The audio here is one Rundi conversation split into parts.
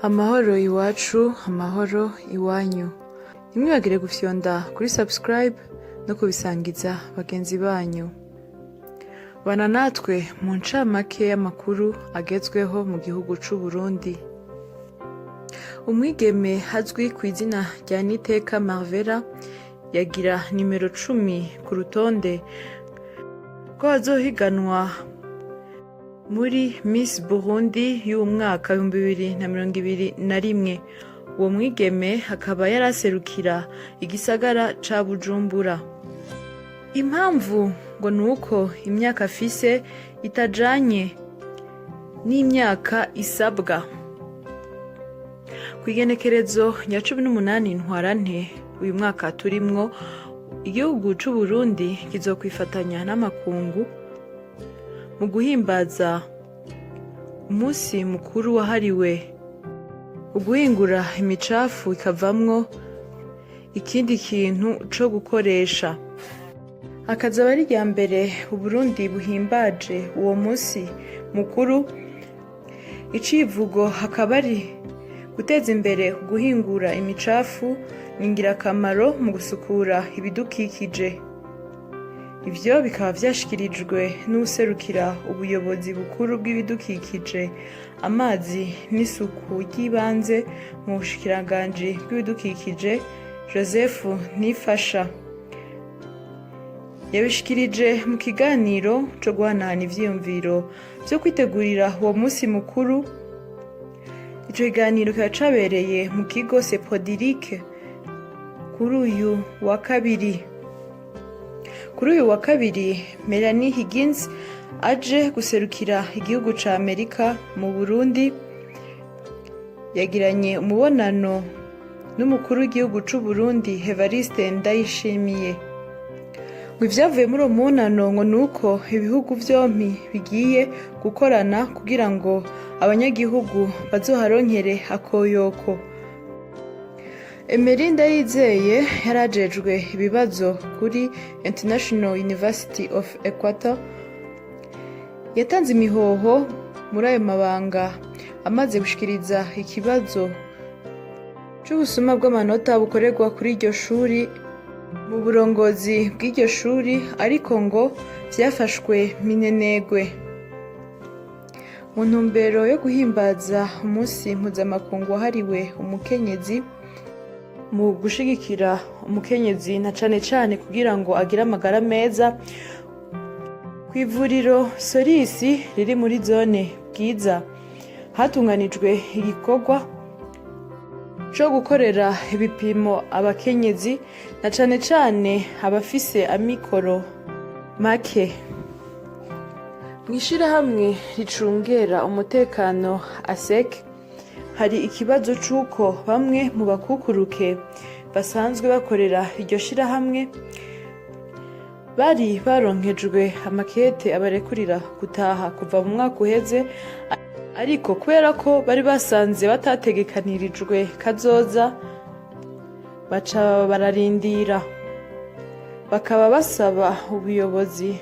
Amahoro iwacu, amahoro iwanyu. Ntimwibagire gufyonda kuri subscribe no kubisangiza bagenzi banyu. Bana natwe mu ncamake y'amakuru agezweho mu gihugu c'u Burundi. Umwigeme azwi ku izina rya Niteka Marvera yagira nimero 10 ku rutonde rw'abazohiganwa muri Miss Burundi y'uwu mwaka 2021. Uwo mwigeme akaba yaraserukira igisagara ca Bujumbura. Impamvu ngo nuko imyaka afise itajanye n'imyaka isabwa. Kw'igenekerezo rya 18 Ntwarante uyu mwaka turimwo, igihugu c'Uburundi kizokwifatanya n'amakungu mu guhimbaza umunsi mukuru wahariwe uguhingura imicafu ikavamwo ikindi kintu co gukoresha. Akazaba ari irya mbere Uburundi buhimbaje uwo munsi mukuru. Icivugo hakaba ari guteza imbere guhingura imicafu ni ingirakamaro mu gusukura ibidukikije. Ivyo bikaba vyashikirijwe n'uwuserukira ubuyobozi bukuru bw'ibidukikije, amazi n'isuku ry'ibanze mu bushikiranganji bw'ibidukikije, Joseph Nifasha. Yabishikirije mu kiganiro co guhanahana ivyiyumviro vyo kwitegurira uwo musi mukuru. Ico kiganiro kikaba cabereye mu kigo Seprodirike kuri uyu wa kabiri. Kuri uyu wa kabiri, Melanie Higgins aje guserukira igihugu ca Amerika mu Burundi yagiranye umubonano n'umukuru w'igihugu c'u Burundi, Evariste Ndayishimiye. Ngo ivyavuye muri uwo mubonano ngo nuko ibihugu vyompi bigiye gukorana kugira ngo abanyagihugu bazoharonkere akoyoko. Emery Ndayizeye yarajejwe ibibazo kuri International University of Equator yatanze imihoho muri ayo mabanga amaze gushikiriza ikibazo c'ubusuma bw'amanota bukorerwa kuri iryo shuri mu burongozi bw'iryo shuri, ariko ngo vyafashwe minenegwe. Mu ntumbero yo guhimbaza umunsi mpuzamakungu wahariwe umukenyezi, mu gushigikira umukenyezi na cane cane kugira ngo agire amagara meza, kw'ivuriro Sorisi riri muri zone Bwiza hatunganijwe igikorwa co gukorera ibipimo abakenyezi na cane cane abafise amikoro make. Mw'ishirahamwe ricungera umutekano ASEC hari ikibazo c'uko bamwe mu bakukuruke basanzwe bakorera iryo shirahamwe bari baronkejwe amakete abarekurira gutaha kuva mu mwaka uheze, ariko kubera ko bari basanze batategekanirijwe kazoza baca bararindira, bakaba basaba ubuyobozi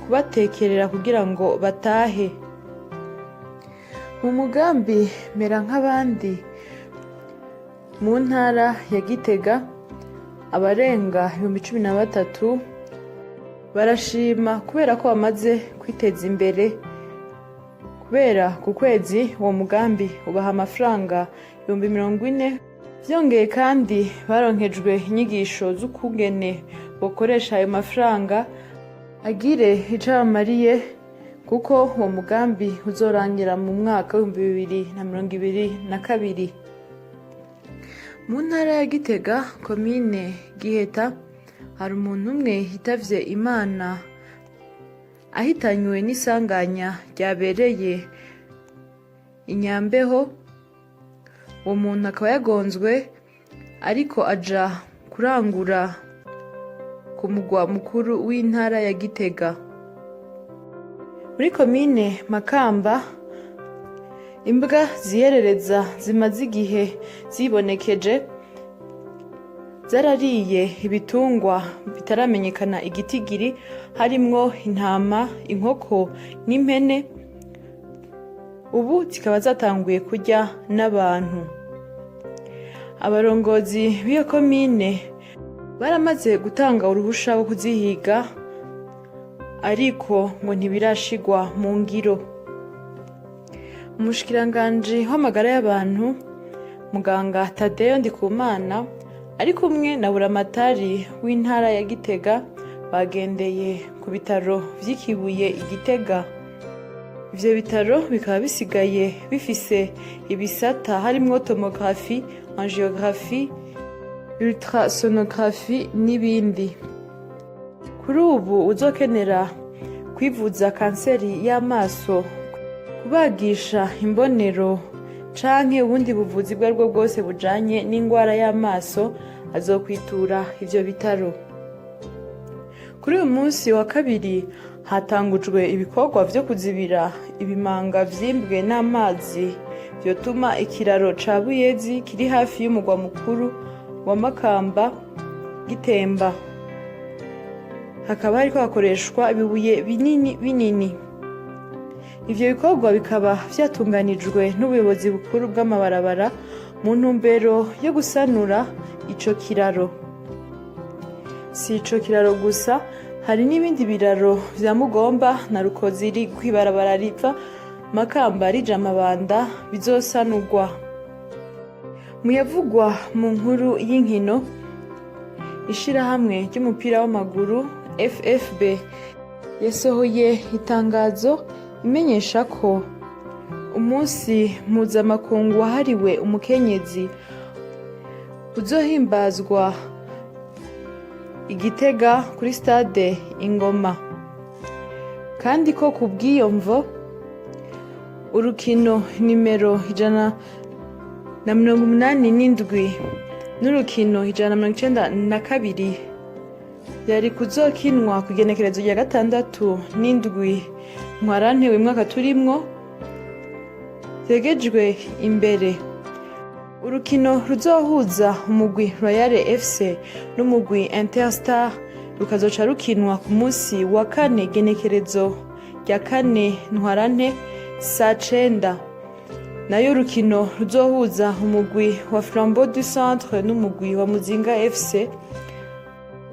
kubatekerera kugira ngo batahe. Mu mugambi Mera nk'abandi mu ntara ya Gitega, abarenga 13,000 barashima kubera ko bamaze kwiteza imbere, kubera ku kwezi uwo mugambi ubaha amafaranga 40,000. Vyongeye kandi baronkejwe inyigisho z'ukungene bokoresha ayo mafaranga agire ico abamariye, kuko uwo mugambi uzorangira mu mwaka w'2022. Mu ntara ya Gitega, komine Giheta, hari umuntu umwe yitavye Imana ahitanywe n'isanganya ryabereye inyambeho. Uwo muntu akaba yagonzwe ariko aja kurangura ku mugwa mukuru w'intara ya Gitega. Muri komine Makamba, imbwa ziyerereza zimaze igihe zibonekeje zarariye ibitungwa bitaramenyekana igitigiri, harimwo intama, inkoko n'impene. Ubu zikaba zatanguye kurya n'abantu. Abarongozi b'iyo komine baramaze gutanga uruhusha rwo kuzihiga, ariko ngo ntibirashigwa mu ngiro. Umushikiranganji w'amagara y'abantu, muganga Tadeyo Ndikumana, ari kumwe na buramatari w'intara ya Gitega, bagendeye ku bitaro vy'ikibuye i Gitega. Ivyo bitaro bikaba bisigaye bifise ibisata harimwo tomographie, angiographie, ultrasonographie n'ibindi. Kuri ubu uzokenera kwivuza kanseri y'amaso, kubagisha imbonero canke ubundi buvuzi bwo aribwo bwose bujanye n'ingwara y'amaso, azokwitura ivyo bitaro. Kuri uyu munsi wa kabiri hatangujwe ibikorwa vyo kuzibira ibimanga vyimbwe n'amazi vyotuma ikiraro ca Buyezi kiri hafi y'umugwa mukuru wa Makamba gitemba. Hakaba hariko hakoreshwa ibibuye binini binini. Ivyo bikorwa bikaba vyatunganijwe n'ubuyobozi bukuru bw'amabarabara mu ntumbero yo gusanura ico kiraro. Si ico kiraro gusa, hari n'ibindi biraro vya Mugomba na Rukoziri kw'ibarabara riva Makamba rija Mabanda bizosanurwa. Muyavugwa mu nkuru y'inkino, ishirahamwe ry'umupira w'amaguru FFB yasohoye itangazo imenyesha ko umunsi mpuzamakungu wahariwe umukenyezi uzohimbazwa i Gitega kuri stade Ingoma, kandi ko ku bw'iyo mvo urukino nimero 187 n'urukino 192 yari kuzokinwa ku igenekerezo rya 6 n'indwi Ntwarante uyu mwaka turimwo vyegejwe imbere. Urukino ruzohuza umugwi Royal FC n'umugwi Interstar rukazoca rukinwa ku munsi wa kane, igenekerezo rya 4 Ntwarante, saa 9. Nayo urukino ruzohuza umugwi wa Flambeau du Centre n'umugwi wa Muzinga FC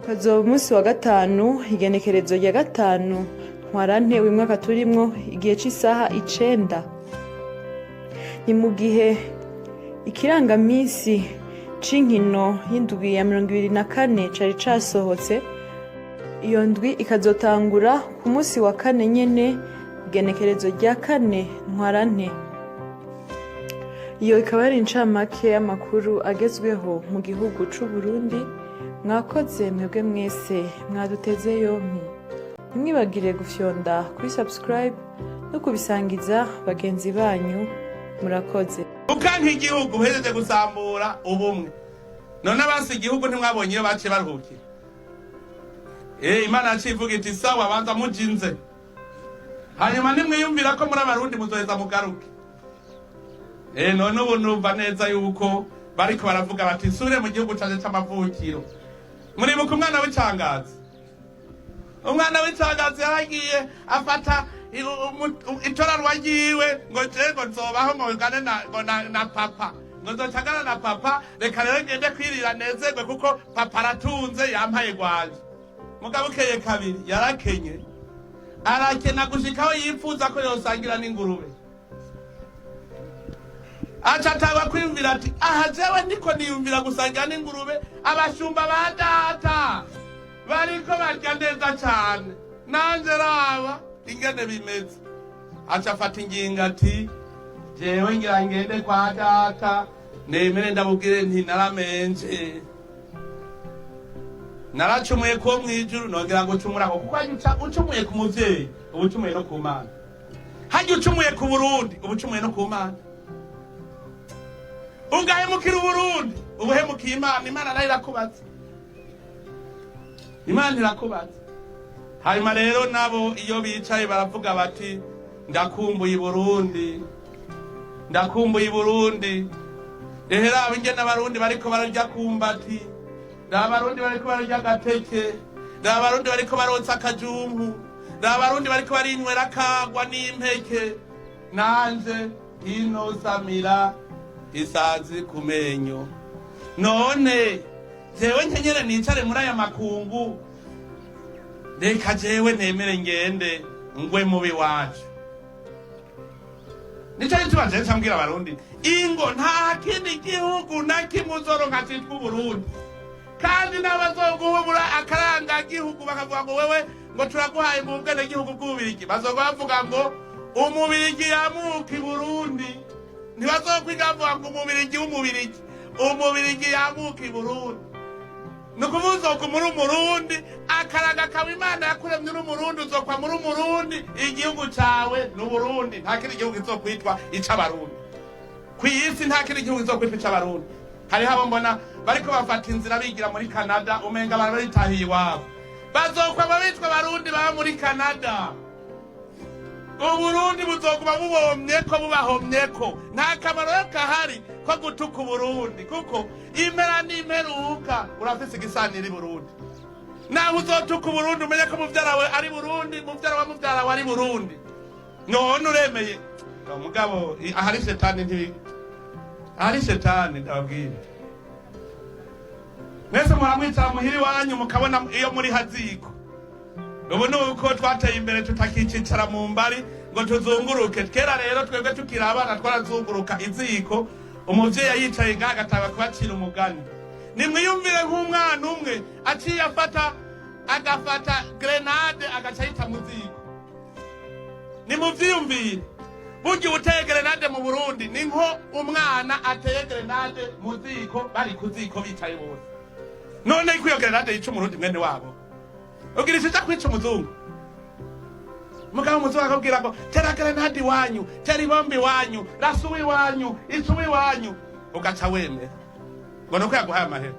ukazoba umunsi wa gatanu, igenekerezo rya 5 Ntwarante uyu mwaka turimwo, igihe c'isaha 9. Ni mu gihe ikirangaminsi c'inkino y'indwi ya 24 cari casohotse. Iyo ndwi ikazotangura ku munsi wa kane nyene, igenekerezo rya 4 Ntwarante. Iyo ikaba ari incamake y'amakuru agezweho mu gihugu c'Uburundi. Mwakoze mwebwe mwese mwaduteze yompi. Ntimwibagire gufyonda kuri subscribe no kubisangiza bagenzi banyu. Murakoze. Ukanka igihugu, uhejeje gusambura ubumwe. None abasi igihugu ntimwabonye iyo baciye baruhukira? Imana yaciye ivuga iti: "Sawa, banza mujinze, hanyuma nimwiyumvira ko muri Abarundi muzoheza mugaruke." None ubu numva neza yuko bariko baravuga bati: "Nsubire mu gihugu canje c'amavukiro." Muribuka umwana w'icangazi? Umwana w'icangazi yaragiye afata itorarwa ryiwe ngo: "Je ngo nzobaho ngo ngane na, ngo na papa, ngo nzocagana na papa. Reka rero ngende kwirira nezerwe kuko papa aratunze, yampaye gwanje." Mugabo ukeye kabiri yarakenye, arakena gushikaho yipfuza ko yosangira n'ingurube. Aca atangwa kwiyumvira ati: "Aha jewe ndiko niyumvira gusangira n'ingurube, abashumba ba data bariko barya neza cane, nanje raba ingene bimeze." Aca afata ingingo ati: "Jewe ngira ngende kwa data, nemere ndamubwire nti naramenje, naracumuye kuwo mwijuru, nongera ngo ucumurako, kuko hajya ucumuye ku muvyeyi uba ucumuye no ku Mana, hajya ucumuye ku Burundi uba ucumuye no ku Mana, ugahemukira Uburundi ubuhemukiye Imana. Imana nayo irakubaza, Imana irakubaza." Hanyuma rero nabo iyo bicaye baravuga bati: "Ndakumbuye i Burundi, ndakumbuye i Burundi. Ehe, raba ingene Abarundi bariko bararya kumbati, raba Abarundi bariko bararya agateke, raba Abarundi bariko barotsa akajumpu, raba Abarundi bariko barinywera akagwa n'impeke." Nanje inosamira isazi ku menyo. None jewe nkenyere nicare muri aya makungu? Reka jewe nemere ngende ngwe mubi wacu. Nico gituma jewe ncambwira Abarundi: ingo, nta kindi gihugu na kimwe uzoronka citwa Uburundi. Kandi n'abazoguhubura akarangagihugu bakavuga ngo wewe ngo turaguhaye mu bwenegihugu bw'Ububirigi, bazoga bavuga ngo umubirigi yamuka i Burundi. Ntibazokwiga bavuga ngo umubirigi w'umubirigi, umubirigi yamuka i Burundi. Ni ukuvuga uzoguma uri Umurundi, akaraga kawe Imana yakuremye uri Umurundi, uzokwa muri Umurundi. Igihugu cawe ni Uburundi, nta kindi gihugu kizokwitwa ic'Abarundi ku isi, nta kindi gihugu kizokwitwa ic'Abarundi. Hariho abo mbona bariko bafata inzira bigira muri Canada, umenga abantu baritahiye iwabo. Bazokwama bitwa Abarundi baba muri Canada. Uburundi buzoguma bubomyeko, bubahomyeko. Nta kamaro rero kahari ko gutuka Uburundi, kuko impera n'imperuka urafise igisanira i Burundi. Naho uzotuka Uburundi, umenye ko muvyara wawe ari Burundi, muvyara wa muvyara wawe ari Burundi. None uremeye mugabo ahari shetani ntibi, ahari shetani. Ndababwira mwese, muramwicara muhira iwanyu mukabona iyo muri haziko. Ubu ni uko twateye imbere, tutakicicara mu mbari ngo tuzunguruke. Kera rero twebwe tukiri abana twarazunguruka iziko, umuvyeyi yicaye ngaha agatanga kubacira umugani. Nimwiyumvire nk'umwana umwe aciye afata, agafata grenade, agaca ayita mu ziko. Nimuvyiyumvire, burya uteye grenade mu Burundi ni nko umwana ateye grenade mu ziko, bari ku ziko bicaye bose. None ko iyo grenade yica Umurundi mwene wabo, ugira ija kwica umuzungu? Mugabo umuzungu akabwira ngo tera grenade iwanyu, tera ibomba iwanyu, rasa uwiwanyu, ica uwiwanyu, ugaca wemera ngo nuko yaguhaye amahera.